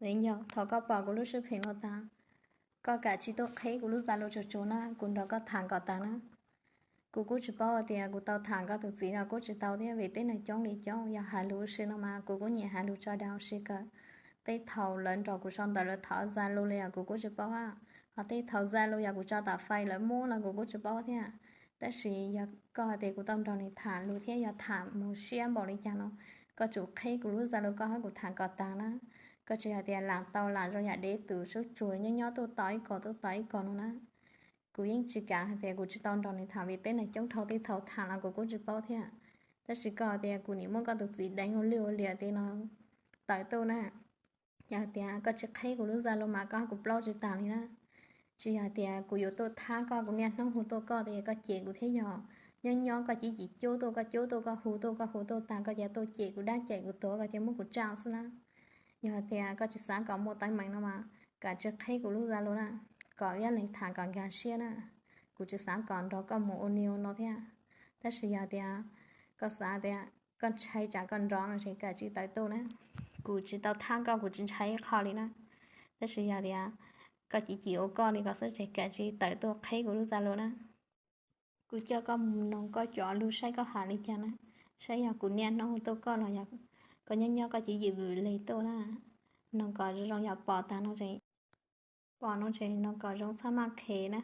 Viv ncaus, thaum koj pom kuv lub sib pheem no tas, koj kam tsis tuaj qheb kuv lub Zalo tsuag tsuag na, kuv nrog koj tham kom tas na. Kuv kuj tsis paub hais tias kuv tau tham koj tus txiv los kuj tsis tau thiab, vim tej neeg coob li coob, yog has lus ua si no mas kuv kuj nyiam has lus tso dag ua si kawg. Tej thaum lawv nrog kuv sau ntawv lawv thov Zalo li os kuv kuj tsis paub a, ho tej thaum Zalo yog kuv tso tom fais lawv muab los kuv kuj tsis paub thiab. Tab sis yog koj hais tias kuv tau nrog nws tham lus thiab yog tham mus siab npaum li cas no, koj tsum qheb kuv lub Zalo koj hab kuv tham kom tas na. Koj tsis hais tias lam tau lam zoo yam dev tus sub tsuag nyob nyob tuaj tos ib kos tuaj tos ib kos no na. Kuv yeej tsis kam hais tias kuv tsis tau nrog nws tham vim tej neeg coob dhau, tej thaum tham los kuv kuj tsis paub thiab. Tab sis koj hais tias kuv nim muab koj tus txiv deev ua lwj ua liam tej no tawm tuaj na. Yog hais tias koj tsis qheb kuv lub Zalo mas koj hab kuv plaub tsis tas li na. Tsis yog hais tias kuv yuav tuaj thab koj, kuv niaj hnub hu tuaj koj tias koj cem kuv thiab yog. Nyob nyob koj cia li cub tuaj, koj cub tuaj, koj hu tuaj, koj hu tuaj tas koj cia li tuaj cem kuv dab cem kuv tuag, koj cia li muab kuv tsa xwb na. Yog hais tias koj tsis xav kom muaj teeb meem no mas kam tsis qheb kuv lub Zalo na, kom ib leeg tham kom nkag siab na. Kuv tsis xav kom nrog koj mus ua li ua no thiab. Tab sis yog tias koj xav tias koj ntshai tsam koj nrov no ces kam tsis tawm tuaj na. Kuv tsis tau thab koj, kuv tsis ntshai ib qho li na. Tab sis yog tias koj cim cim ua koj li ko xwb ces kam tsis tawm tuaj qheb kuv lub Zalo na. Kuv coj koj mus noog koj cov lug saib koj has li cas na, saib yog kuv niaj hnub hu tuaj koj los yog koj nyob nyob koj cim cim vwm leg tuaj na. Noog kom zoo yog pom tag no es, pom no ces noog kom zoo txhob maj khev na.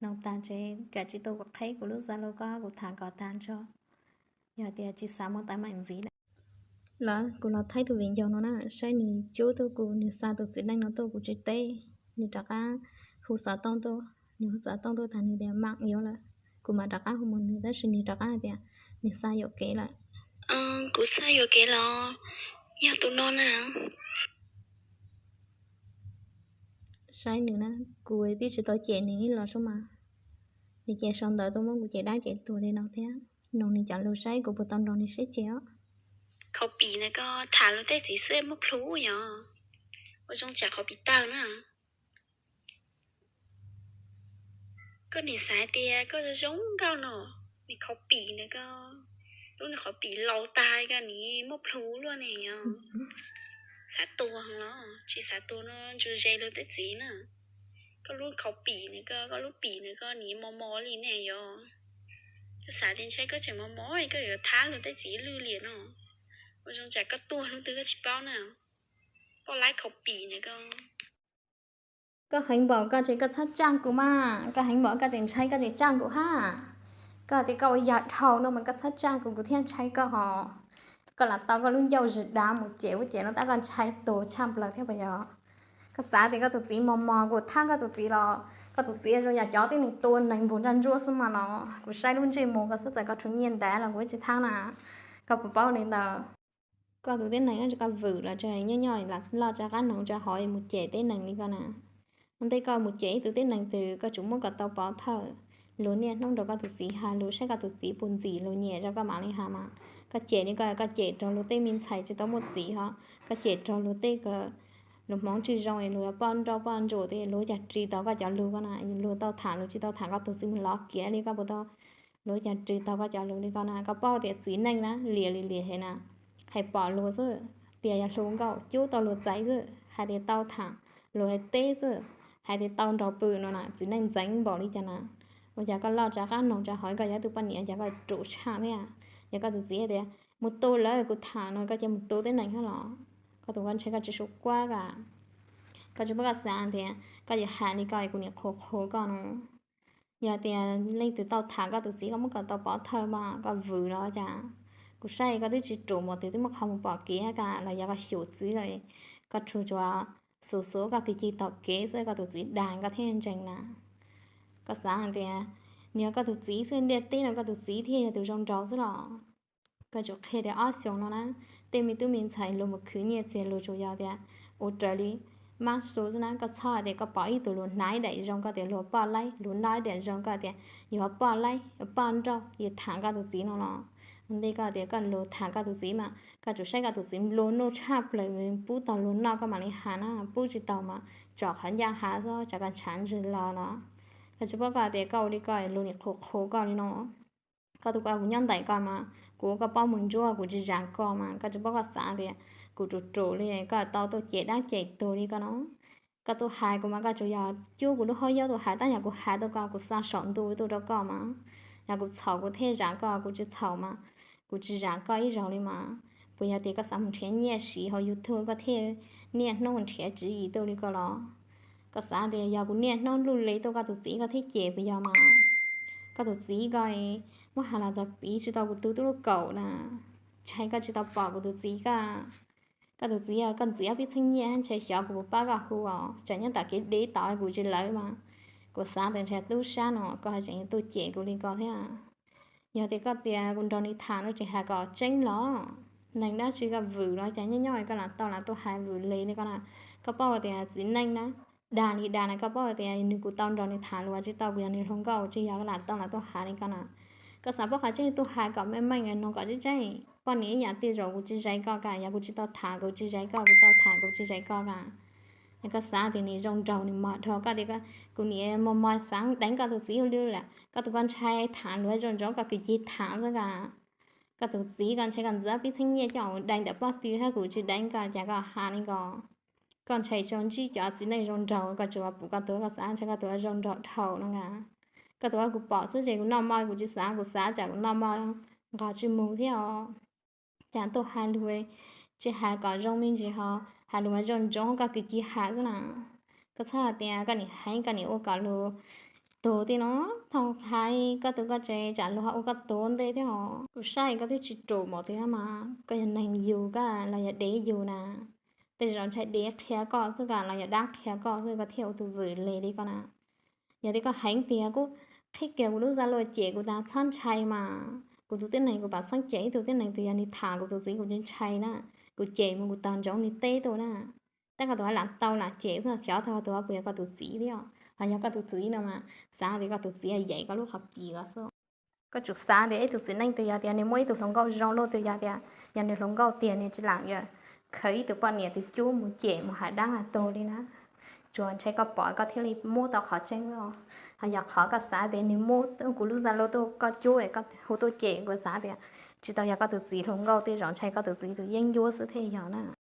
Noog tag ces kam tsis tuaj qheb kuv lub Zalo koj, kuv tham kom tag tso. Yog tias tsis xav muaj teeb meem ntxiv lawm, kuv los thaij tus viv ncaus no na, saib nws cub tuaj kuv, nws xa tus txiv neej no tuaj kuv tsis teb, nws rov qab hu xov tooj tuaj, nws hu xov tooj tuaj tag nws tias mam yuav lawm, kuv mam rov qab hu mus nws, tab sis nws rov qab hais tias nws xa yuam kev lawm. Kuv xa yuam kev los yog tus no na. Saib nws na, kuv twb tsis tau cem nws ib los sub mas, nws cia li sau ntawv tuaj muab kuv cem dab cem tuag li no thiab. Noog nws cov lus saib kuv puas tau nrog nws sib cem os. Qhov pim na koj tham luag tej txiv xwb muaj plhus yog, ua zoo tsam qhov pim tawg na. Koj nim xav tias koj zoo nkauj no, nim qhov pim na koj, lub nim qhov pim laus tag koj nim muaj plhus luaj ne yog. Xav tua los tsis xav tua no ntsuas ze luag tej txiv na. Koj lub qhov pim na koj, koj lub pim na koj nim mos mos li ne yog. Koj xav tias ntshai koj tseem mos mos koj yuav thab luag tej txiv lwj liam no. Ua zoo tsam koj tuag hnub twg koj tsis paub na. Poj laib qhov pim na koj. Koj heev npaum koj ces koj txhob tsaj kuv mas, koj heev npaum koj tseem ntshai koj tseem tsaj kuv hab. Koj tias koj ua yam dhau no mas koj txhob tsaj kuv, kuv thiaj ntshai koj hos. Koj lam tau koj lub ncauj zis dav mus cem ub cem no tab koj ntshai tuag tshaj plaws thiab puas yog? Koj xav tias koj tus txiv mos mos kuv thab koj tus txiv los koj tus txiv zoo yam cov tib neeg tua neeg npog ntsaj ntsuab xwb mas no. Kuv saib lub ntsej muag koj xwb txawm koj rhu nyiaj ntais los kuv tsis thab na. Koj puas paub li ntawd? Koj tus tib neeg no tsis koj vwm los tseem nyob nyob loj tsa qab noog tsa hov mus cem tib neeg li koj na. Ua ntej koj mus cem ib tug tib neeg twg koj tsum muab kom tau pov thawj. Luag niaj hnub nrog koj tus txiv has lus saib koj tus txiv puas ntxim luag nyiam zoo koj mam li has mas. Koj cem li koj, koj cem raug luag tej me ntxhais tsis tau muaj txiv hos, koj cem raug luag tej luag hmoov tsis zoo es luag yog poj nrauj poj ntsuam tias luag cag ris tau koj cov lus ko na, luag tau tham luag tsis tau tham koj tus txiv mus lov kiag li koj puas tau, luag cag ris tau koj cov lus li ko na. Koj paub tias txiv neej na liam li liam heev na, hais pom luag xwb, tias yog hluas nkauj cub tau luag txaiv xwb, hais tias tau tham luag hais teb xwb, hais tias tau nrog pw no na, txiv neej ntxeev npaum li cas na. Ua cas koj loj tsa qab noog tsa hov koj yog ib tug poj niam cas koj ruam tshaj thiab. Yog koj tus txiv tias mus tu lawm kuv tham no koj cia mus tu tib neeg hab los, koj tus koj ntshai koj tsis sua kuab koj. Koj tsis muab koj xav tias koj yuav has li koj kuv niam qhuas qhuas koj no. Yog tias leej twg tau tham koj tus txiv koj muab kom tau pov thawj mas koj vwm los cas, kuv saib koj twb tsis ruam npaum twg twb muab qhov mus pom kev hab koj los yog koj xyum txiv lawm, koj tsuas tsuas xuv xuv koj kwv cig taug kev xwb koj tus txiv dag koj thiaj ntseeg na. Koj xav hais tias nws yog koj tus txiv xwb, ntiaj teb no koj tus txiv thiaj yog tus zoo nraug xwb los. Koj tsum qhia tias ob xyoos no na, tej me tub me ntxhais luag mus khwv nyiaj txiag luag tsuas yog tias ua raws li mab su xwb na. Koj txhob hais tias koj pom ib tug luag hnav ib daim zoo koj tias luag poj laib, luag noj ib daim zoo koj tias yog poj laib poj nrauj, yog tham koj tus txiv no los. Ua ntej koj tias koj luag tham koj tus txiv mas koj tsum saib koj tus txiv nplua nuj tshaj plaws pub tau luag noj koj mam li has na, pub tsis tau mas tsom qhov ncaj hav xwb tsam koj ntshav ntswg los no. Koj tsis paub koj tias koj ua li ko luag nim qhuas qhuas koj li no. Koj tus koj kuv nyob ntaim koj mas kuv ua koj pob mus ntsuab kuv tsis zam koj mas koj tsis paub koj xav tias kuv ruam ruam li koj tau tuaj cem dab cem tuag li koj no. Koj tuaj hais kuv mas koj tsuas yog cuab kuv lub hauv yaub tuaj hais, tab yog kuv hais tuaj koj kuv xa saum ntuj tuaj rau koj mas, yog kuv txhaum kuv thiaj zam koj, kuv tsis txhaum mas kuv tsis zam koj ib zaug li mas. Puas yog tias koj xav mus nrhiav nyiaj siv hauv YouTube koj thiaj niaj hnub nrhiav tswv yim tuaj li koj los? Koj xav tias yog kuv niaj hnub luj li tuaj koj tus txiv koj thiaj cem puas yog mas? Koj tus txiv koj muab hais los txog piv tsis tau kuv tug tub lub kaum na, ntshai koj tsis tau pom kuv tus txiv koj. Koj tus txiv koj ntxiv ob peb txheeb nyiaj ntshai xyov kuv puas pab koj hu os, tsam nyob tom kev deb tod kuv tsis lawv mas. Kuv xav tias ntshai tub sab no koj tseem tuaj cem kuv li ko thiab. Yog tias koj tias kuv nrog nws tham no tseem hais kom tseeb los, neeg dab tsi koj vwm los cas nyob nyob koj lam tau lam tuaj hais vwm li li koj na. Koj paub tias txiv neej na, dag li dag na koj paub tias nws kuv tau nrog nws tham los tsis tau kuv yog nws hluas nkauj tsis yog koj lam tau lam tuaj hais li koj na. Koj xav paub qhov tseeb tuaj hais kom meej meej no kom tseeb tseeb. Poj niam ib yam tej zaum kuv tsis zais koj ka, yog kuv tsis tau tham kuv tsis zais koj, kuv tau tham kuv tsis zais koj ka. Koj xav tias nws zoo nraug nws mos dhau koj tias kuv niam mos mos xav deev koj tus txiv ua luaj lawm, koj tus koj ntshai tham luag zoo ntsoov koj kwv cia tham xwb ka. Koj tus txiv koj ntshai koj ntxiv ob peb txheeb nyiaj coj mus deev ntawm pob tw thiab kuv tsis deev koj cas koj hais li ko. Koj ntshai tsis ntsib cov txiv neej zoo nraug koj tsuas pum koj tus koj xav ntshai koj tus zoo nraug dhau no ka. Koj tus kuv pom xwb ces kuv noj mov kuv tsis xav, kuv xav tsam kuv noj mov nqos tsis mus thiab os. Cas tuaj hais lus tsis hais kom zoo me ntsis ho hais lus mas zoo ntsoov koj kwv cia hais xwb na. Koj txhob hais tias koj niam heev koj niam ua kom luag tuag tej no, thaum hais koj tus koj tsev tsam luag ho ua koj tuag ntej thiab os. Kuv saib koj twb tsis ruam npaum tiag mas koj yog neeg yug koj los yog dev yug na. Tej zaum ntshai dev qhia koj xwb ka los yog dab qhia koj xwb koj thiaj ua tus vwm li li koj na. Yog tias koj heev tiag kuj qhib kiag kuv lub Zalo cem kuv tas txhob ntshai mas. Kuv tus tib neeg kuv pam xeeb cem ib tug tib neeg tus yog nws tham kuv tus txiv kuv tsis ntshai na. Kuv cem mus kuv tos ntsoov nws teb tuaj na. Tab koj tus lam tau lam cem xwb xyov tau tus puas yog koj tus txiv thiab. Ho yog koj tus txiv no mas xav tias koj tus txiv yeem koj lub qhov pim ko xwb. Koj tsum xav tias ib tug txiv neej tus yog tias nws muaj ib tug hluas nkauj zoo luaj tus yog tias yog nws hluas nkauj tiag nws tsis lam yog khaws ib tug poj niam tus cub mus cem mus hais dab hais tuag li na. Tsuas ntshai koj pom koj thiaj li muab tau qhov tseeb xwb. Ho yog qhov koj xav tias nws muab kuv lub Zalo tuaj koj cub es koj hu tuaj cem kuv xav tias tsis tau yog koj tus txiv hluas nkauj tej zaum ntshai koj tus txiv tus yeeb ncuab xwb thiaj yog na.